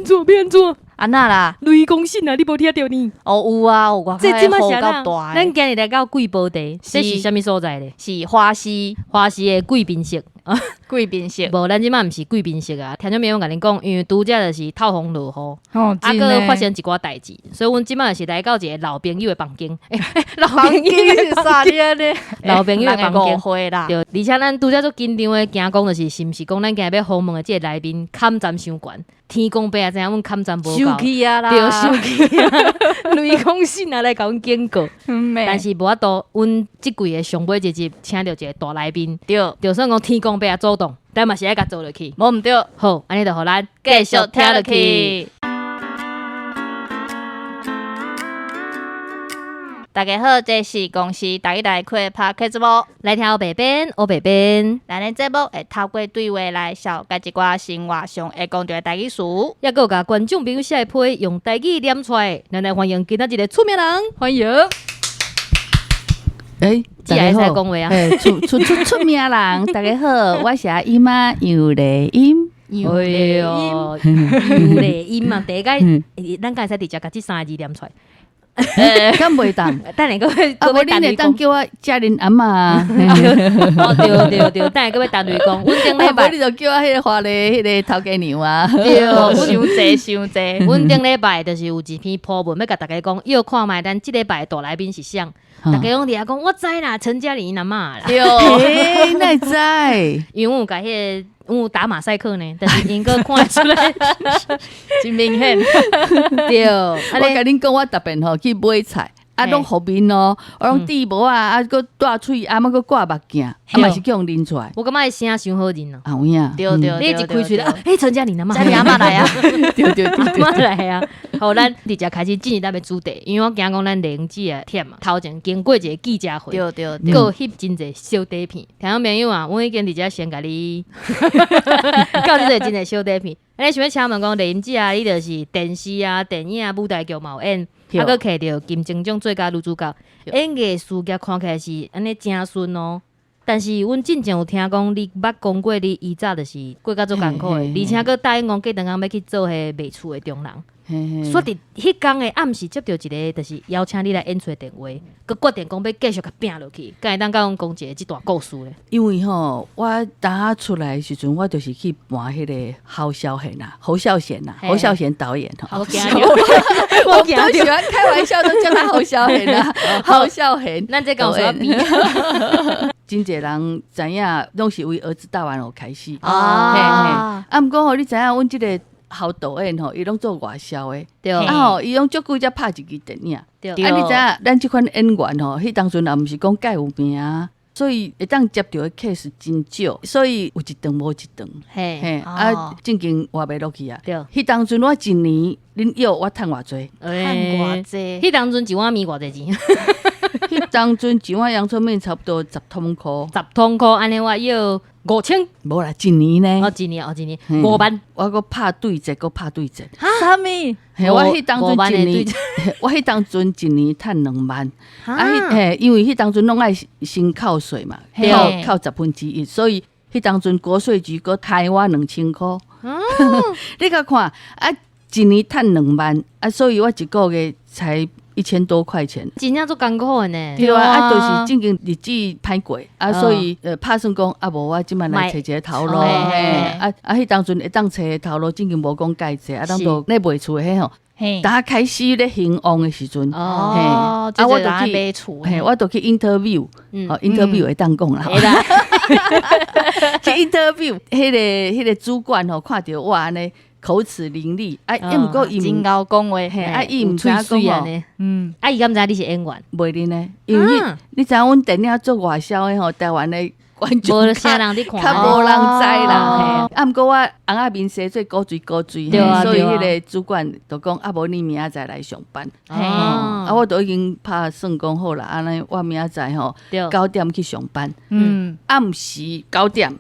怎？欲按怎？按怎啦？雷公信啊，你無聽著呢？哦，有啊，有外這這馬口雨是夠大咱今日來到貴寶地，這是啥物所在咧？是花溪。花溪的貴賓室。貴賓室。無，咱這馬毋是貴賓室啊。聽眾朋友共恁講，因為拄才就是透風落雨，啊，閣發生一寡代誌，所以阮這馬就是來到一個老朋友的房間。老朋友是啥哩呢？老朋友的房間。會啦。對，而且咱拄才足緊張的，驚講就是，是毋是講咱今日欲訪問的這個來賓坎站傷懸？天公伯也知影阮坎站無夠，生氣啊啦！對，生氣啊！雷公信啊，來共阮警告。但是無法度，阮這季的上尾一集請著一個大來賓，就算講天公伯也阻擋，但嘛是愛共做落去。無毋對。好，按呢就予咱繼續聽落去。大家好，這是公視台語內開的 Podcast 節目，來聽烏白編，烏白編。咱的節目會透過對話來紹介一寡生活上會講著的台語詞，抑閣有共觀眾朋友寫的批用台語念出來。咱來歡迎今仔日的出名人，歡迎。欸，這會使講話啊！出出出出名人，大家好，我是阿姨媽楊麗音。楊麗音，楊麗音嘛，第一個，咱敢會使直接共這三个字念出來？敢袂當？等下閣啊，無恁會當叫我嘉玲阿嬤。哦，對對對，等下閣欲陳雷講，阮頂禮拜無你就叫我彼個華麗彼個頭家娘啊。對，傷濟傷濟。阮頂禮拜就是有一篇鋪文欲共大家講，欲看覓咱這禮拜大來賓是誰？大家攏佇遐講，我知啦，陳嘉玲阿嬤啦。對，欸，哪會知？因為阮有共彼個。阮有打馬賽克呢，但是𪜶閣看會出來，真明顯。對，我共恁講，我逐遍吼去買菜，啊，攏予面哦，我攏戴帽仔，啊，閣戴喙，啊，閣掛目鏡，啊嘛是叫予認出來。我感覺伊聲傷好認哦。啊有影。對對，你一開喙啊，欸，陳嘉玲阿嬤，嘉玲阿嬤來啊。對對對，阿嬤來啊。好，咱直接開始進入咱的主題，因為我驚講咱麗英姐會忝啊，頭前經過一個記者會，閣有翕真濟小短片。聽眾朋友啊，阮已經佇遮先共你，到這個真濟小短片。你想欲請問講麗英姐啊，你就是電視啊、電影啊、舞台劇嘛有演，啊，閣摕著金鐘獎最佳女主角，演藝事業看起來是按呢誠順哦。但是阮進前有聽講，你捌講過你以早就是過甲足艱苦的，而且閣答應講過兩工欲去做彼個賣厝的中人。煞佇彼工的暗時接著一個，就是邀請你來演出的電話，閣決定講欲繼續共拚落去，敢會當共阮講一個這段故事咧？因為吼，我當初出來的時陣，我就是去盤彼個侯孝賢啊，侯孝賢啊，侯孝賢導演吼。我驚我都喜歡開玩笑，都叫他侯孝賢啊，侯孝賢。咱這講啥比？真濟人知影，攏是為兒子大玩偶開始。啊，啊，毋過吼，你知影阮這個侯導演吼，伊攏做外銷的，對啊吼，伊攏足久才拍一支電影。對啊，你知影咱這款演員吼，彼當陣也毋是講蓋有名，所以會當接著的 case 真少，所以有一頓無一頓。嘿，啊，正經活袂落去啊。對，彼當陣我一年恁約我趁偌濟？趁偌濟？彼當陣一碗麵偌濟錢？彼當陣一碗陽春麵差不多十通箍。十通箍，按呢我約5000。無啦，一年呢。哦，一年哦，一年5萬。我閣拍對折，閣拍對折。啥物？嘿，我彼當陣一年，我彼當陣一年趁2萬。啊，彼因為彼當陣攏愛先扣稅嘛，扣1/10，所以彼當陣國稅局閣開我2000箍。你共看啊，一年趁2萬啊，所以我一個月才1000多塊錢，真正足艱苦的呢。對啊，啊，就是正經日子歹過啊，所以拍算講啊，無我這擺來揣一个頭路，嘿，啊啊，彼當陣會當揣的頭路，正經無講蓋濟，啊，咱都咧賣厝的彼吼，當開始咧興旺的時陣，哦，啊，我就去買厝，嘿，我就去 interview，哦，interview 會當講啦，去 interview，彼個主管吼，看著我按呢。口齒伶俐，啊，伊毋過伊真𠢕講話，嘿，啊，伊毋知影講吼，嗯，啊，伊敢知你是演員？袂認呢，因為你知影阮電影做外銷的吼，台灣的觀眾無啥人佇看，較無人知啦。啊，毋過我翁仔面生做古錐古錐，所以彼個主管就講啊，無你明仔載來上班。啊，我都已經拍算講好啦，按呢我明仔載吼九點去上班。暗時九點，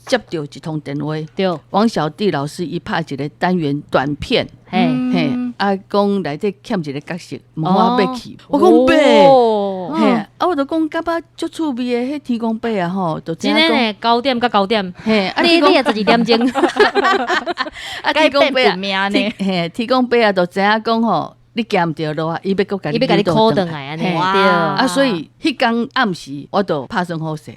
接著一通電話。王小棣老師伊拍一個單元短片，嘿，啊，講內底欠一個角色，問我欲去，我講欲。嘿，啊，我就講感覺足趣味的，彼天公伯啊吼，就知影講，真的呢，9點到9點，嘿，啊，你天公你也12點鐘，啊，天公伯啊，命呢天？嘿，天公伯啊，就知影講吼，你行毋著路啊，伊欲閣共伊欲共你箍轉來按呢，嘿對，啊，所以彼工暗時我就拍算好勢，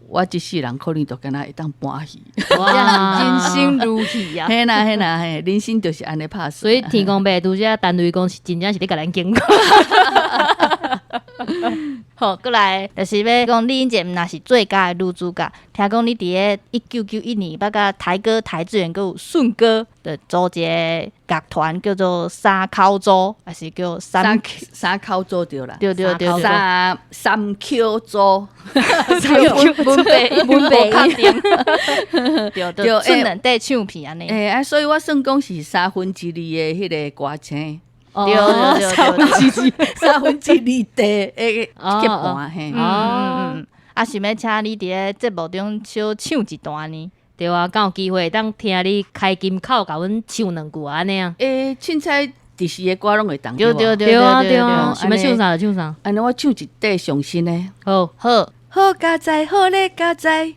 我這世人可能就敢若會當搬戲，哇人生如戲啊！嘿啦嘿啦嘿，人生就是按呢拍算。所以天公伯拄才陳雷講是真正是咧共咱警告。好，過來就是欲講李英傑毋若是最佳的女主角，聽講你佇咧1991年，捌佮邰哥邰智源閣有順哥的組一个樂團叫做三口組，還是叫三三三口組對啦，對對對對，三三口組，文白文白確定，對對，對出兩塊唱片按呢，欸啊，所以我算講是三分之二的彼个歌星，對對對對，三分之二的的結伴嘿。嗯，啊，想欲請你佇咧節目中小唱一段呢？對啊，敢有機會當聽你開金口，共阮唱兩句按呢啊？欸，凊彩佇時的歌攏會當對對對對啊對啊，想欲唱啥就唱啥。按呢我唱一塊上新的。好，好，好佳哉，好咧佳哉，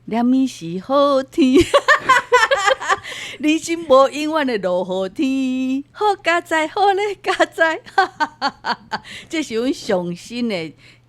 連暝是好天。人生無永遠的落雨天，好佳哉，好咧佳哉。這是阮上新的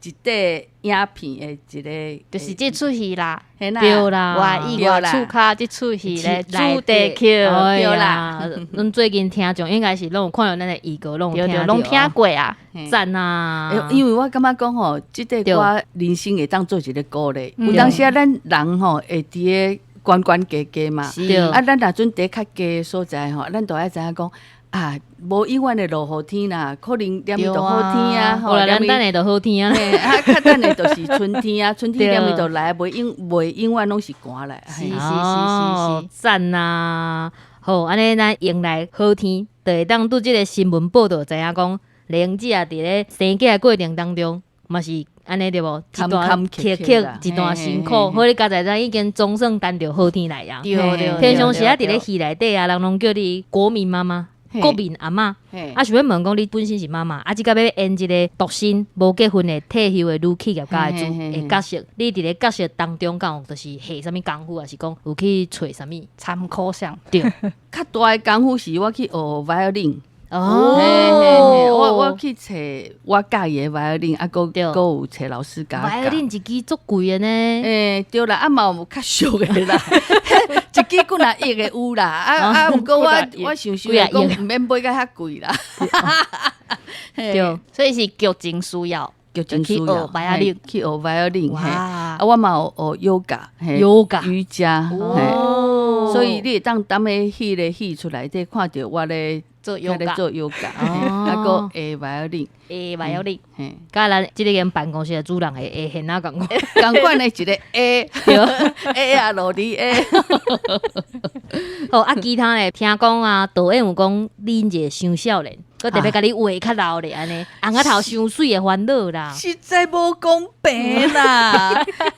一塊影片的一个，就是這齣戲啦，嘿啦，對啦，我意外厝跤這齣戲的主題曲，對啦。阮最近聽眾應該是攏有看著咱的預告，攏有聽，攏聽過啊，讚啊！因為我感覺講吼，這塊歌人生會當做一个鼓勵。有當時啊，咱人吼會佇个懸懸低低嘛，啊，咱若陣佇較低的所在吼，咱就愛知影講啊，無永遠的落雨天啦，可能連暝就好天啊，吼，咱等下就好天啊，啊，較等下就是春天啊，春天連暝就來，袂永遠攏是寒來，是是是是是，讚啊！好，按呢咱迎來好天，就會當對這个新聞報導知影講，麗英姐啊，佇咧生囝的過程當中，嘛是按呢對無？一段曲曲，一段辛苦，好你佳哉咱已經總算等著好天來啊！對對對，平常時啊，佇咧戲內底啊，人攏叫你國民媽媽、國民阿嬤。啊，想欲問講你本身是媽媽，啊，這個欲演一个獨身無結婚的退休的女企業家的主的角色，你佇咧角色當中敢有就是下啥物工夫，還是講有去揣啥物參考項？對，較大的工夫是我去學 violin。哦，我去揣我佮意的 violin，啊，閣閣有揣老師共我教。 violin 一支足貴的呢。欸，對啦，啊嘛有較俗的啦，一支幾若億的有啦，啊啊，毋過我想想講毋免買甲遐貴啦。對，所以是劇情需要，劇情需要去學 violin，去學 violin。啊，我嘛有學 yoga，瑜伽，所以你會當踮咧彼个戲出內底看著我咧。做瑜伽，做瑜伽，啊，閣會 violin，會 violin，佮咱這个間辦公室的主人會會現仔仝款，仝款的一个 A，對 A 啊，落伫 A。好啊，其他咧，聽講啊，導演有講李英傑傷少年，閣特別共你畫較老咧，按呢，紅仔頭傷媠的煩惱啦。實在無公平啦，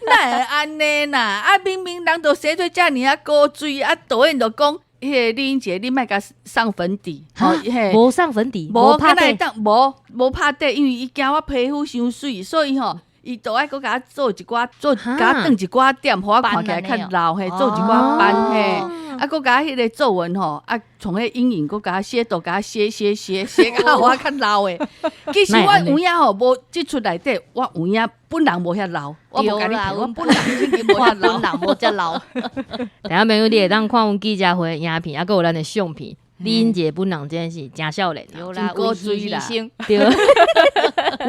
哪會按呢啦？啊，明明人都生做遮爾仔古錐，啊，導演就講。彼个李英傑，你莫共上粉底，無上粉底，無拍底，無無拍底，因為伊驚我皮膚傷媠，所以吼，伊都愛閣共我做一寡，做共我斷一寡點，予我看起來較老嘿，做一寡斑嘿，啊，閣共我彼个皺紋吼，啊，從彼陰影閣共我寫都共我寫寫寫寫甲我較老的。其實我有影吼，無這齣內底，我有影本人無遐老，我無共你騙，我本人已經無遐老，本人無遮老。聽眾朋友，你會當看阮記者會的影片，啊，閣有咱的相片。李英傑本人真是誠少年，真古錐啦，對，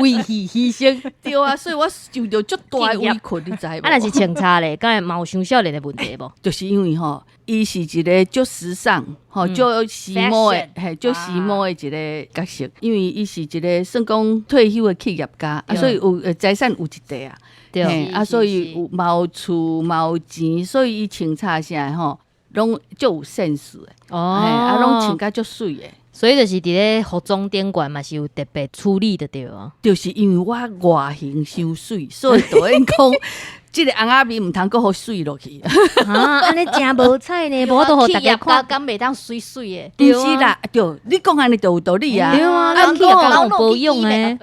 為戲犧牲，對啊，所以我受著足大的委屈，你知無？啊，若是穿插咧，敢會嘛有傷少年的問題無？就是因為吼，伊是一个足時尚、吼足時髦的，嘿，足時髦的一个角色。因為伊是一个算講退休的企業家，啊，所以有財產有一塊啊，對，啊，所以有嘛有厝嘛有錢，所以伊穿插啥吼，攏足有 sense 的，哦，啊，攏穿甲足媠的。所以就是佇咧服裝頂懸嘛是有特別處理的對啊。就是因為我外形傷媠，所以導演講，這個尪仔面毋通閣予媠落去。啊，按呢誠無彩呢，無法度予大家看。敢袂當媠媠的。毋是啦，對，你講按呢就有道理啊。對啊，咱企業家攏有保養的。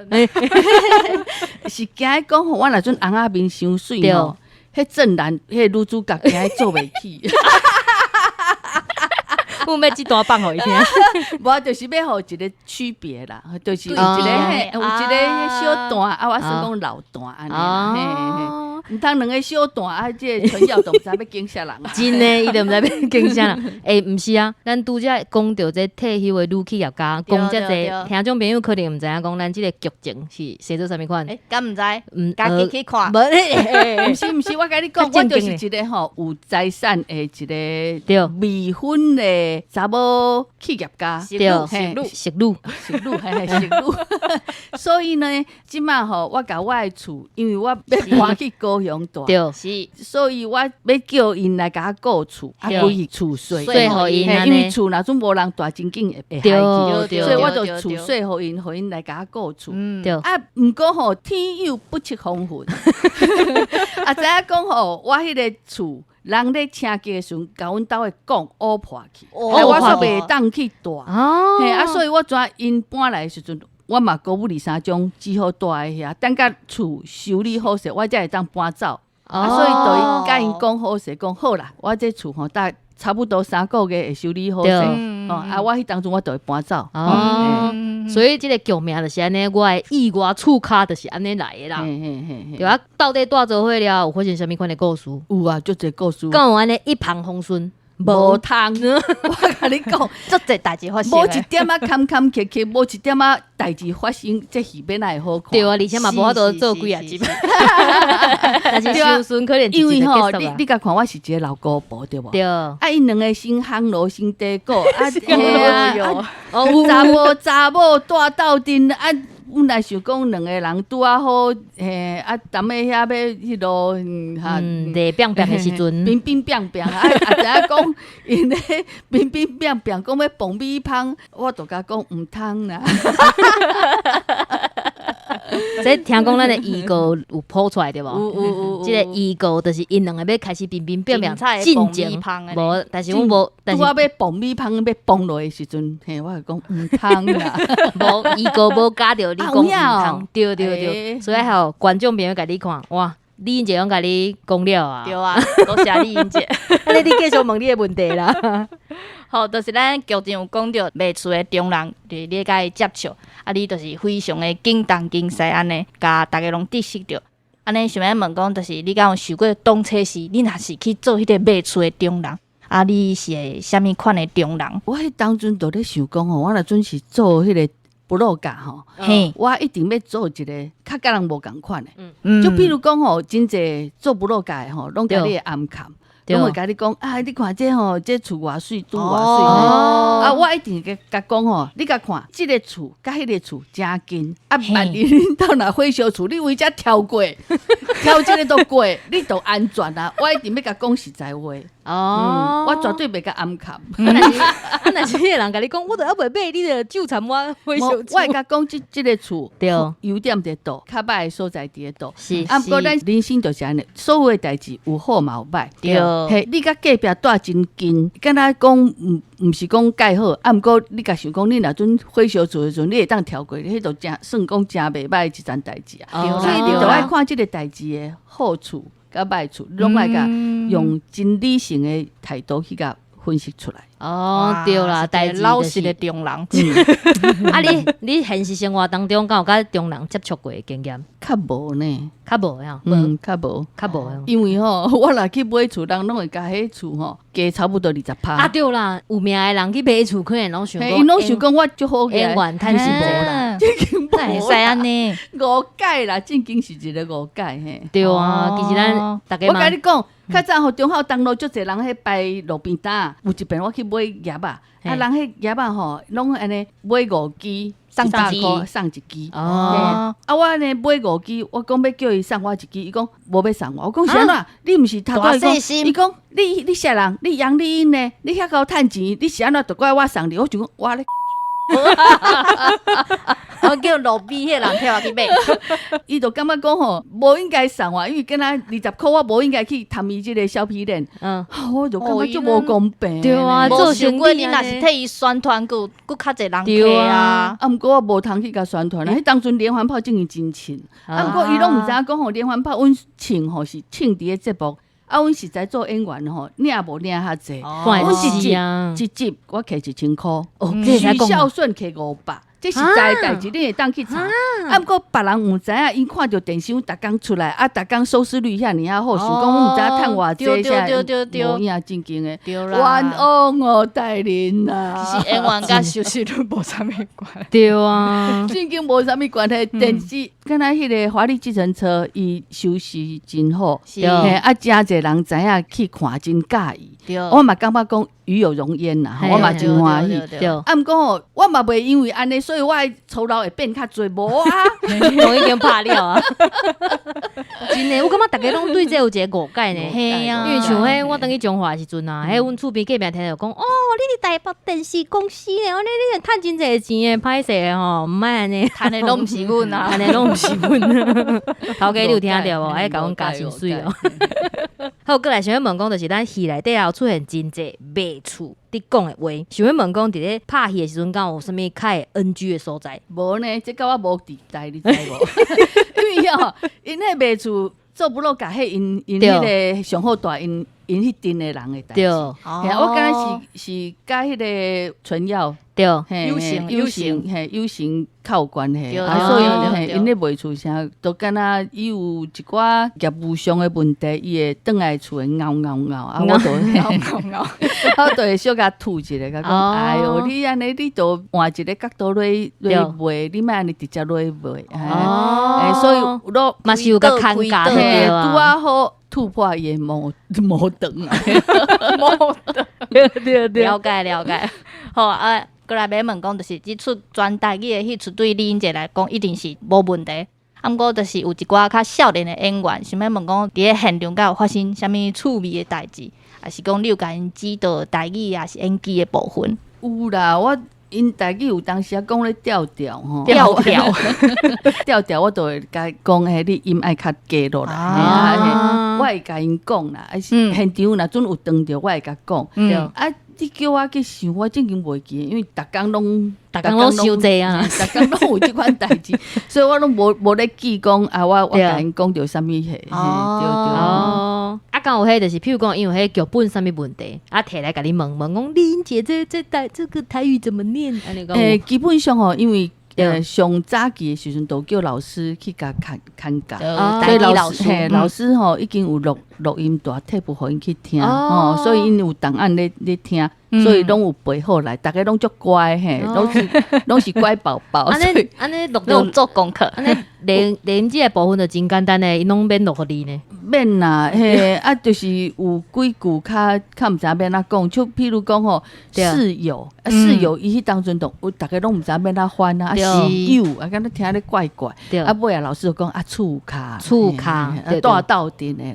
是驚講吼，我若陣尪仔面傷媠吼，彼正男，彼個女主角驚做袂起。有欲這段放予伊聽？無，就是欲予一個區別啦，就是有一個嘿，有一個小段，啊，我算講老段按呢啦，嘿嘿，毋通兩個小段啊，這個春藥都毋知欲敬啥人。真的，伊就毋知欲敬啥人。欸，毋是啊，咱拄才講著這退休的女企業家，講遮濟，聽眾朋友可能毋知影講咱這個劇情是寫做啥物款。欸，敢毋知？家己去看。無，毋是毋是，我共你講，我就是一個吼有財產的一個未婚的查某企業家，對，淑女，淑女，嘿，淑女。所以呢，這馬吼，我共我的厝，因為我欲搬去高雄住，是，所以我欲叫𪜶來共我顧厝，啊，規去厝稅，稅予𪜶，因為厝若陣無人住，真緊會害去，所以我就厝稅予𪜶，予𪜶來共我顧厝。啊，毋過吼，天有不測風雲，啊，知影講吼，我彼個厝。人咧請客的時陣，共阮兜的管烏破去，我煞袂當去住。嘿啊，所以我怎𪜶搬來的時陣，我嘛閣有二三張只好蹛佇遐，等甲厝修理好勢，我才會當搬走。啊，所以就伊共𪜶講好勢，講好啦，我這厝吼，大差不多3個月會修理好勢。哦，啊，我彼當陣我就會搬走。哦，所以這個劇名就是按呢，我的意外厝跤就是按呢來的啦。對啊，到底蹛做伙了，有發生啥物款的故事？有啊，足濟故事。敢有按呢一帆風順？無通，我共你講，足濟代誌發生，無一點仔坎坎坷坷，無一點仔代誌發生，這戲欲哪會好看？對啊，而且嘛無法度做幾啊集。但是傷順可能因為吼，你共看我是一個老姑婆對無？對。啊，𪜶兩個先烘爐先底鼓，啊，嘿啊，查某查某蹛鬥陣啊。本來想講兩個人拄仔好，嘿，啊，踮咧遐欲彼落，哈，咧變變的時陣，冰冰變變，啊，啊，知影講𪜶咧冰冰變變，講欲爆米香，我就共講毋通啦。這聽講咱的預告有鋪出來對無？有有有。這個預告就是𪜶兩個欲開始冰冰變變進前，無，但是阮無，拄仔欲爆米香欲崩落的時陣，嘿，我就講毋通啦。無預告無加著你講毋通，對對對，所以吼觀眾朋友共你看，哇，李英姐攏共你講了啊。對啊，多謝李英姐。按呢你繼續問你的問題啦。好，就是咱劇情有講著賣厝的中人，就是你共伊接觸，啊，你就是非常的緊東緊西按呢，共逐家攏得悉著。按呢想欲問講，就是你敢有想過當初時，你若是去做彼個賣厝的中人，啊，你是會啥物款的中人？我彼當陣就咧想講吼，我若準是做彼個部落格吼，我一定欲做一個較共人無仝款的。就比如講吼，真濟做部落格的吼，攏共你暗崁。攏會共你講啊！你看這吼，這厝偌媠，拄偌媠。啊，我一定會共講吼，你共看，這個厝佮彼個厝誠近。啊，萬一恁兜若火燒厝，你為遮跳過，跳這個都過，你就安全啊！我一定欲共講實在話。我絕對袂共暗崁。啊，若是彼個人共你講，我都猶未買，你就糾纏我火燒厝。我會共講，這個厝優點佇佗，較歹的所在佇佗。是。啊，毋過咱人生就是按呢，所有的代誌有好嘛有歹。對。嘿，你共隔壁蹛真近，敢若講毋是講蓋好，啊，毋過你共想講，你若陣火燒厝的時陣，你會當跳過，彼就誠算講誠袂歹一層代誌啊。所以你著愛看這個代誌的好處佮歹處，攏愛共用真理性的態度去共分析出來。哦，對啦，代誌老實的中人。啊，你現實生活當中敢有佮中人接觸過的經驗？較無呢，較無呀。嗯，較無，較無。因為吼，我若去買厝，人攏會共彼厝吼加差不多20%。啊，對啦，有名的人去買厝，可能攏想講，𪜶攏想講我足好額，演員趁是無啦，哪會使按呢？誤解啦，正經是一個誤解嘿。對啊，其實咱逐家我共你講，較早吼忠孝東路足濟人彼擺路邊擔，有一遍我去買葉仔，啊，人彼葉仔吼攏按呢買五支。送一百一支箍送一支。哦，啊，我按呢買五支，我講欲叫伊送我一支，伊講無欲送我。我講是按怎？你毋是頭拄仔講，伊講你啥人？你楊麗英呢？你遐夠趁錢？你是按怎就閣愛我送你？我就講我咧，我叫路邊彼人替我去買。伊就感覺講吼，無應該送我，因為敢若20箍我無應該去談伊這個削皮鏈，我就感覺足無公平。對啊，無想過你若是替伊宣傳，閣有閣較濟人客啊。啊，毋過我無通去共宣傳啊。彼當陣連環炮正經真凊，啊，毋過伊攏毋知影講吼，連環炮阮唱吼是唱佇咧節目，啊，阮實在做演員吼，領無領較濟。阮一集一集我摕1000箍，許孝順摕500。這實在的代誌，你會當去查。啊，毋過別人毋知影，𪜶看著電視，逐工出來，啊，逐工收視率遐爾仔好，想講阮毋知影趁偌濟，啥無影正經的。冤枉哦，大人啊！其實演員佮收視率無啥物關。對啊，正經無啥物關係。電視敢若彼個華麗計程車，伊收視真好，嘿，啊，誠濟人知影去看，真佮意。我嘛感覺講與有榮焉啦，我嘛真歡喜。啊，毋過吼，我嘛袂因為按呢，所以我的酬勞會變較濟，無啊，攏已經拍了啊。真的，我感覺逐家攏對這有一個誤解呢。嘿啊，因為像彼我轉去彰化的時陣啊，彼阮厝邊隔壁聽著講，哦，你佇台北電視公司呢，你趁真濟錢的，歹勢吼，毋莫按呢，趁的攏毋是阮啊，趁的攏毋是阮。頭家你有聽著無？愛共阮加薪水哦。好，過來想欲問講，就是咱戲內底有出現真濟賣厝佇講的話，想欲問講，佇咧拍戲的時陣，敢有啥物較會 NG 的所在？無呢，這佮我無佇代，你知無？因為吼，𪜶彼賣厝做不落，共彼𪜶𪜶彼個上好大𪜶𪜶彼陣的人的代誌。我敢若是佮彼個春藥。有成有成嘿，有成較有關係，啊，所以嘿，𪜶咧賣厝啥，都敢若伊有一寡業務上的問題，伊會轉來厝會拗拗拗，啊，我就拗拗拗，我就會小共吐一下，共講，哎喲，你按呢，你著換一個角度落落賣，你莫按呢直接落賣，哦，所以攏嘛是有共牽教對啊，拄仔好突破伊的魔魔盾啊，魔盾，對對對，了解了解，好啊。過來欲問講，就是這齣全台語的戲出對李英傑來講，一定是無問題。啊，毋過就是有一寡較少年的演員，想欲問講，佇咧現場敢有發生啥物趣味的代誌，抑是講你有共𪜶指導台語，抑是演技的部分？有啦，我𪜶台語有當時仔講咧調調吼，調調調調，我就會共講，彼你音愛較低落來，我會共𪜶講啦，啊是現場若準有當著，我會共講。啊，你叫我去想，我正經袂記，因為逐工攏逐工攏傷濟啊，逐工攏有這款代誌，所以我攏無咧記講啊，我共𪜶講著啥物彼，對對。哦，啊，敢有彼就是，譬如講，因為彼劇本啥物問題，啊，提來共你問問講，李英傑這這台這個台語怎麼念？按呢講。基本上吼，因為上早期的時陣，都叫老師去共牽牽教，所以老師嘿，老師吼已經有錄錄音帶貼予𪜶去聽，吼，所以𪜶有檔案咧咧聽，所以攏有背好來，逐家攏足乖嘿，攏是乖寶寶。按呢按呢錄攏做功課，按呢練練這個部分就真簡單嘞，𪜶攏免錄予你呢。免啦，嘿，啊，就是有幾句較較毋知影欲按怎講，就譬如講吼，室友，室友伊彼當陣就有逐家攏毋知影欲按怎翻啊，室友啊，敢若聽咧怪怪，啊，尾仔老師就講啊，厝跤，厝跤，蹛鬥陣的啦。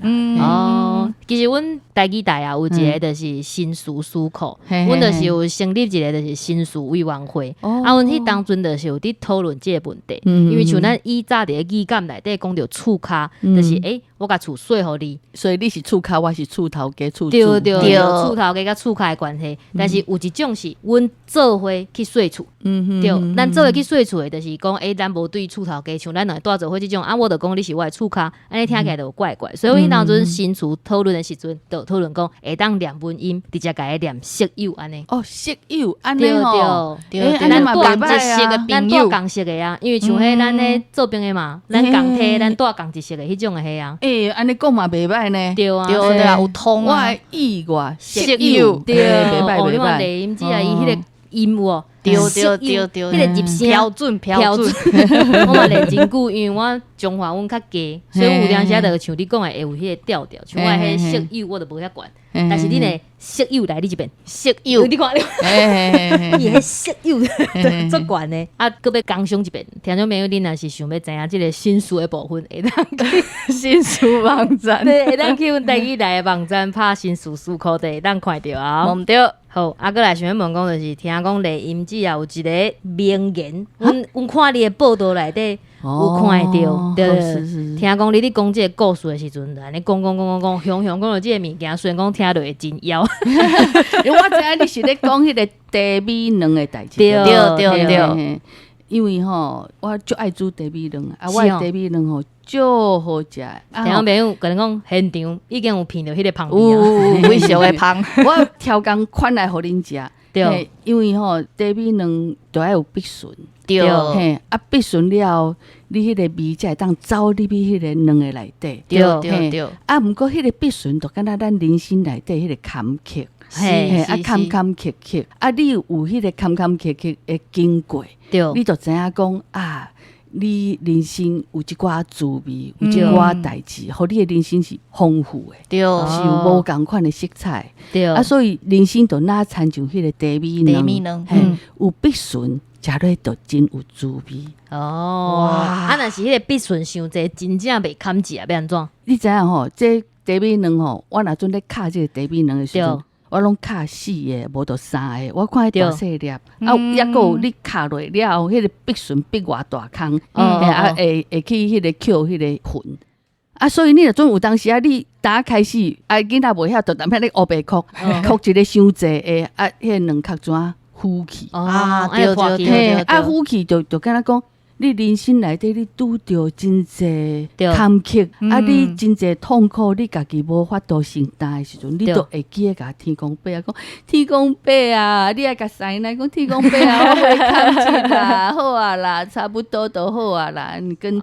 哦，其實阮台語台啊，有一個就是新詞書庫，阮就是有成立一個就是新詞委員會，啊，阮彼當陣就是有佇討論這個問題，因為像咱以早佇咧語感內底講著厝跤，就是欸，我共厝稅予你，所以你是厝跤，我是厝頭家，厝對對對，厝頭家佮厝跤的關係，但是有一種是阮做伙去稅厝，對，咱做伙去稅厝的，就是講，欸，咱無對厝頭家，像咱兩個蹛做伙這種，啊，我就講你是我的厝跤，按呢聽起來就有怪怪，所以阮當陣新詞討論的時陣，就討論講會當念文音，直接共伊念室友按呢。哦，室友按呢吼，對對，咱蹛仝一室的朋友，咱蹛仝室的啊，因為像彼咱彼做兵的嘛，咱仝梯，咱蹛仝一室的彼種的彼啊。欸，按呢講嘛袂䆀呢。對啊，對對啊，有通啊。我的意外室友，對，袂䆀袂䆀。麗音姐啊，伊彼個音有無？對對對對，彼個入聲標準標準。我嘛練真久，因為我彰化阮較低，所以有當時就像你講的會有彼個調調，像我彼室友我就無遐懸。但是你呢，室友來你這邊，室友，你看你，伊彼室友足懸的，啊，閣欲工商一遍，聽眾朋友，恁若是想欲知影這個新詞的部分，會當去新詞網站，對，會當去阮台語台的網站拍新詞書庫，就會當看著啊。無毋對。好，啊，閣來想欲問講，就是聽講麗音姊姐啊，有一个名言，阮看你的報道內底有看會著，對。聽講你咧講這個故事的時陣，按呢講講講講講，雄雄講著這個物件，雖然講聽落會真枵。因為我知影你是咧講彼個茶米卵的代誌。對對對。因為吼，我足愛煮茶米卵，啊，我的茶米卵吼足好食。聽眾朋友共你講，現場已經有聞著彼個芳味啊，非常的芳。我超工款來予恁食。對，因為吼茶米卵著愛有必順。對，嘿，啊必順了後，你彼個味才會當走入去彼個卵的內底。對對對。啊，毋過彼個必順就敢若咱人生內底彼個坎坷。嘿，啊坎坎坷坷，啊你有彼個坎坎坷坷的經過，你就知影講啊，你人生有一寡滋味，有一寡代誌，予你的人生是豐富的，是有無仝款的色彩。對，啊，所以人生就若親像彼個茶米卵，嘿，有必順，食落就真有滋味。哦，啊，若是彼個必順傷濟，真正袂堪食，欲按怎？你知影吼？這茶米卵吼，我若陣咧敲這個茶米卵的時陣，我攏敲四个，無就三个。我看彼大細粒，啊，抑閣有你敲落了後，彼個必順必偌大空，啊，會去彼個抾彼個痕。啊，所以你若陣有當時啊，你打開始啊，囡仔袂曉，就踮遐咧烏白哭，哭一个傷濟的，啊，彼個卵殼怎浮去？啊，對對對，啊，浮去就敢若講，你人生內底你拄著真濟坎坷，啊，你真濟痛苦，你家己無法度承擔的時陣，你都會記得共天公伯啊講，天公伯啊，你愛共師奶講，天公伯啊，我袂堪這啦，好啊啦，差不多就好啊啦，你跟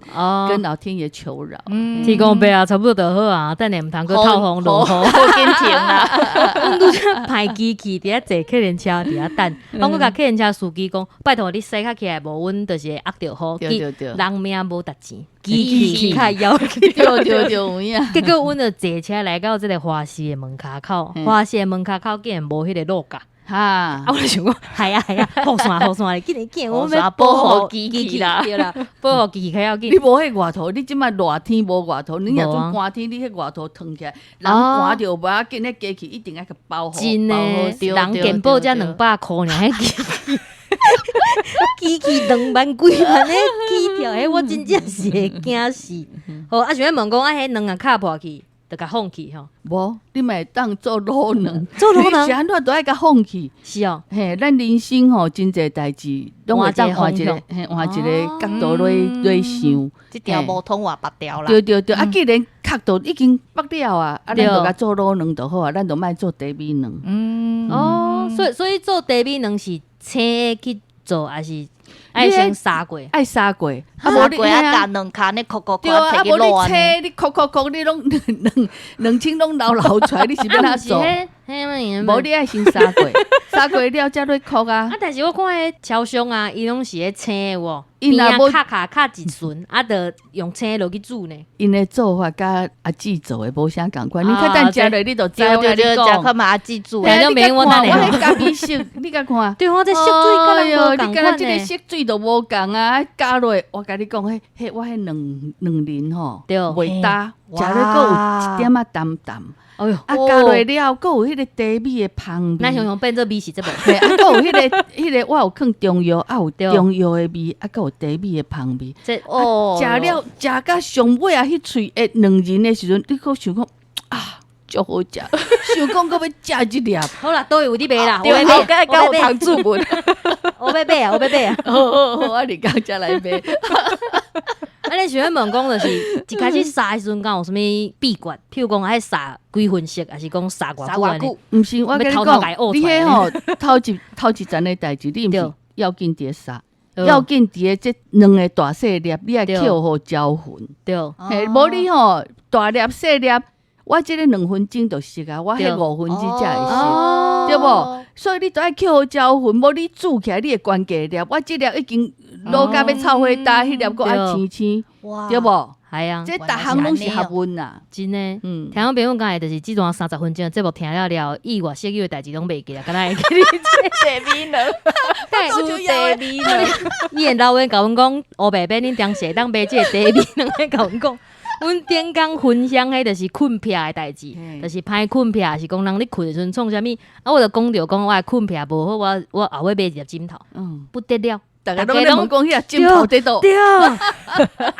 老天爺求饒。天公伯啊，差不多就好啊，等下毋通閣透風落雨，緊停啦。阮拄則歹機器佇遐坐客人車佇遐等，我閣共客人車司機講，拜託你駛較起來，無阮就是會壓著雨。人命無值錢，機器較要緊。對對對，有影。結果阮就坐車來到這個花市的門跤口，花市的門跤口竟然無彼個路架。哈！啊，我就想講，係啊係啊，雨傘雨傘，緊來緊，我欲保護機器啦，對啦，保護機器較要緊。你無彼外套，你這擺熱天無外套，你若陣寒天，你彼外套脫起來，人寒著無要緊，彼機器一定愛共包好。真的，人健保才200箍爾，彼機器。機器2萬幾萬的起跳，彼我真正是會驚死。好，啊，想欲問講，啊，彼卵啊敲破去，就共放棄吼。無，你嘛會當做滷卵，做滷卵你是按怎都愛共放棄。是哦，嘿，咱人生吼真濟代誌，攏會當換一個，嘿，換一個角度來想。這條無通換別條啦。對對對，啊，既然角度已經別了啊，啊，咱就共做滷卵就好啊，咱就莫做茶米卵。哦，所以做茶米卵是青的去做，還是愛先殺過？愛殺過，啊無你啊，共卵殼呢，殼殼對啊，啊無你青，你殼殼殼，你攏卵卵清攏流流出來，你是欲按怎做？無你愛先殺過，殺過了才落殼啊。啊，但是我看彼超商啊，伊攏是彼青的無，邊仔敲敲敲一巡，啊，就用青的落去煮呢。𪜶的做法佮阿姊做的無啥仝款，你較等食落你就知對對對，食看覓阿姊煮的。你看我彼咖啡色，你共看。對，我這色水佮人無仝款。你這個色水都無仝啊！加落，我共你講，彼彼我彼卵卵仁吼，袂焦，食咧閣有一點仔淡淡。哎喲，啊加落了，閣有彼個茶米的芳味。咱常常變做美食節目。嘿，啊，閣有彼個彼個，我有放中藥，啊有中藥的味，啊閣有茶米的芳味。這哦，食了食到上尾啊，彼喙會卵仁的時陣，你閣想講啊，足好食，想講閣欲食一粒。好啦，都有佇賣啦，我欲買，我欲煮我欲買啊，我欲買啊。好好好，啊，你剛才來買。啊，你想欲問講，就是一開始煠的時陣，敢有啥物秘訣？譬如講愛煠幾分熟，抑是講煠偌久？毋是，我共你講，你彼吼頭一層的代誌，你毋是要緊佇咧煠，要緊佇咧這兩个大細粒，你愛扣予招魂。對，嘿，無你吼大粒細粒，我這个2分鐘就熟啊，我彼5分鐘才會熟，對無？所以你都愛扣予招魂，無你煮起來你會懸幾粒，我這粒已經滷甲欲臭火焦，彼粒閣愛青青，對無？係啊，這逐項攏是學問啊，真的。聽眾朋友講的就是這段30分鐘的節目聽了了，意外所有的代誌攏袂記啊，敢若會記得茶米卵，煮茶米卵。以前老闆共阮講，烏白白恁當時會當買這个茶米卵來共阮講。阮頂工分享彼就是睏癖的代誌，就是歹睏癖，是講人咧睏的時陣創啥物？啊，我就講著講我的睏癖無好，我後尾買一粒枕頭，不得了。逐家攏咧問講彼個枕頭佇佗？對，啊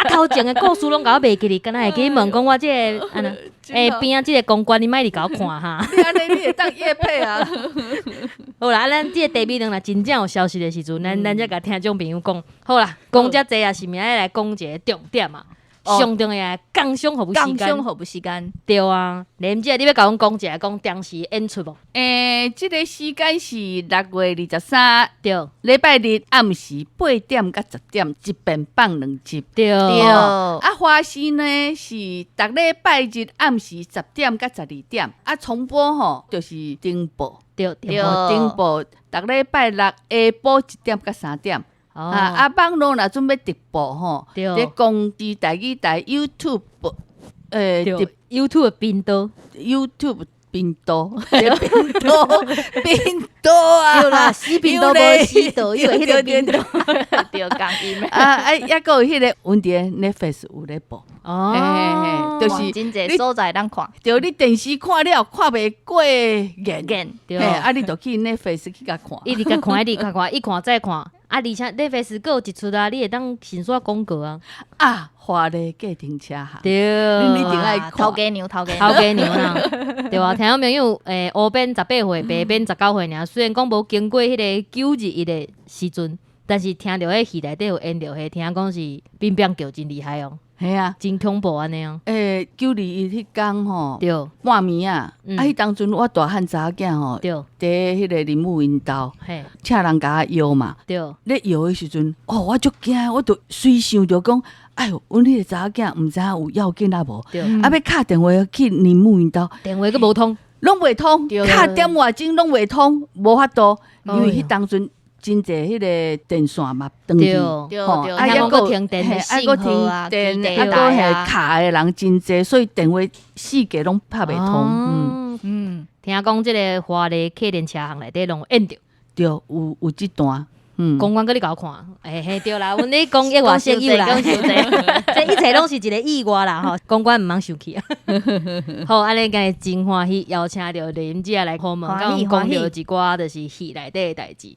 頭前的故事攏共我袂記得，敢若會記問講我這个按呢？欸，邊仔這个公關你莫佇共我看哈。你按呢你會當業配啊？好啦，啊咱這个茶米卵若真正有消息的時陣，咱才共聽眾朋友講。好啦，講遮濟啊，是毋是愛來講一个重點啊？上重要的工商服務時間，工商服務時間。對啊，連姐，你欲共阮講一下，講當時演出無？欸，這个時間是6月23，禮拜日暗時8點到10點，一遍放兩集。啊，華視呢是逐禮拜日暗時10點到12點，啊，重播吼就是頂播。頂播，逐禮拜六下晡1點到3點。啊！網路若準備直播吼，佇公視台語台 YouTube，YouTube 頻道，YouTube 頻道，頻道，頻道啊！對啦，死頻道無死道，因為彼个頻道對，共音。啊，抑閣有彼个阮佇 Netflix 有咧播。哦，就是真濟所在通看。對，你電視看了看袂過癮，啊，你就去 Netflix 去共看。一直共看，一直共看，一看再看。啊，而且 Netflix 閣有一齣啊，你會當先煞廣告啊。啊，華麗計程車行。對，你一定愛看。頭家娘，頭家頭家娘啦。對啊，聽眾朋友，烏變18歲，白變19歲爾。雖然講無經過彼个9·21的時陣，但是聽著彼戲內底有演著彼，聽講是變變叫真厲害哦。嘿啊，真恐怖按呢哦。欸，9·21彼工吼，半暝啊，啊，彼當陣我大漢查某囝吼，佇彼个林母𪜶兜，請人共我搖嘛。咧搖的時陣，哦，我足驚，我就隨想著講，哎喲，阮彼个查某囝毋知影有要緊啊無？啊，欲敲電話去林母𪜶兜，電話閣無通，攏袂通，敲點外鐘攏袂通，無法度，因為彼當陣真濟彼个電線嘛斷去，吼，啊，抑閣停電，啊，閣停電，啊，閣彼卡的人真濟，所以電話四界攏拍袂通。聽講這个華麗客運車行內底攏有演著，對，有這段。公關閣你共我看，欸嘿對啦，阮咧講一外室友啦，這一切攏是一个意外啦吼，公關毋通生氣啊。好，按呢今日真歡喜邀請著麗音姐來訪問，共阮講著一寡就是戲內底的代誌。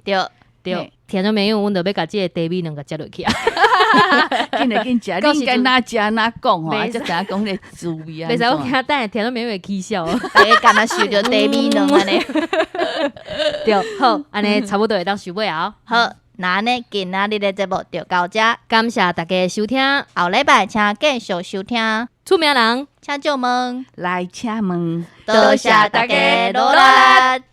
對，聽眾朋友，阮就欲共這个茶米卵共食落去啊！緊來緊食，你應該哪食哪講吼，啊，才知影講彼个滋味按袂使，我驚等下聽眾朋友會起笑。大家敢若受著茶米卵按呢。對，好，按呢差不多會當收尾啊。好，那按呢今仔日的節目就到遮，感謝大家收聽，後禮拜請繼續收聽。出名人，請借問，來請問，多謝大家努力。